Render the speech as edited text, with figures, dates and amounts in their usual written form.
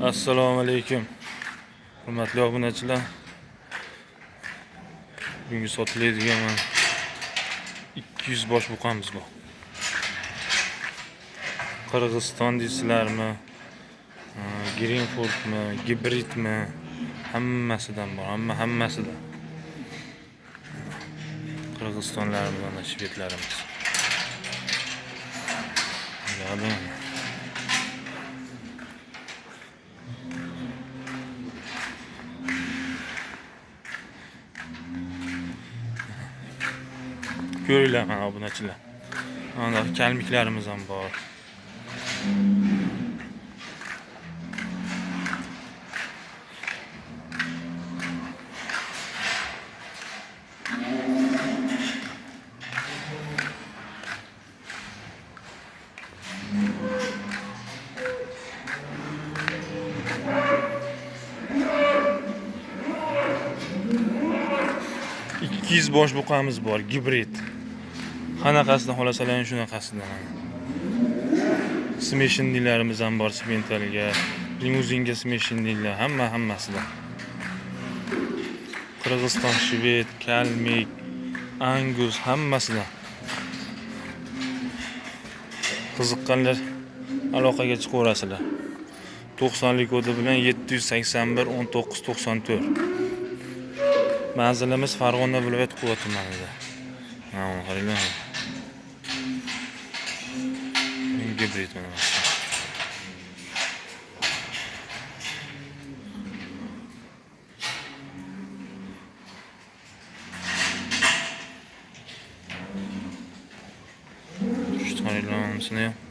Assalomu alaykum. Hurmatli obunachilar. Bugungi sotiladigan mana 200 bosh buqamiz bor. Qirg'iziston deysizlarmi? Greenfordmi, gibridmi? Hammasidan bor, hammasidan. Qirg'izistonlarimiz mana shvedlarimiz. Bularni ko'ringlar mana obunachilar. Mana kalmiklarimiz ham bor. ...200 bosh buqamiz bor, gibrid. Qanaqasidan xohlasalar shunaqasidan. Smeshinnilarimiz ham bor, smentalga, limuzinga smeshinnilar, hammasidan. Qirg'iziston, shved, kalmik, angus hammasidan. Qiziqqanlar aloqaga chiqaverasizlar. 90lik kodi bilan 781 19 94. Manzilimiz Farg'ona viloyat Quva tumanida. Mana buni qaranglar. Gibrid mana. Shu qaranglar, bunisini ham.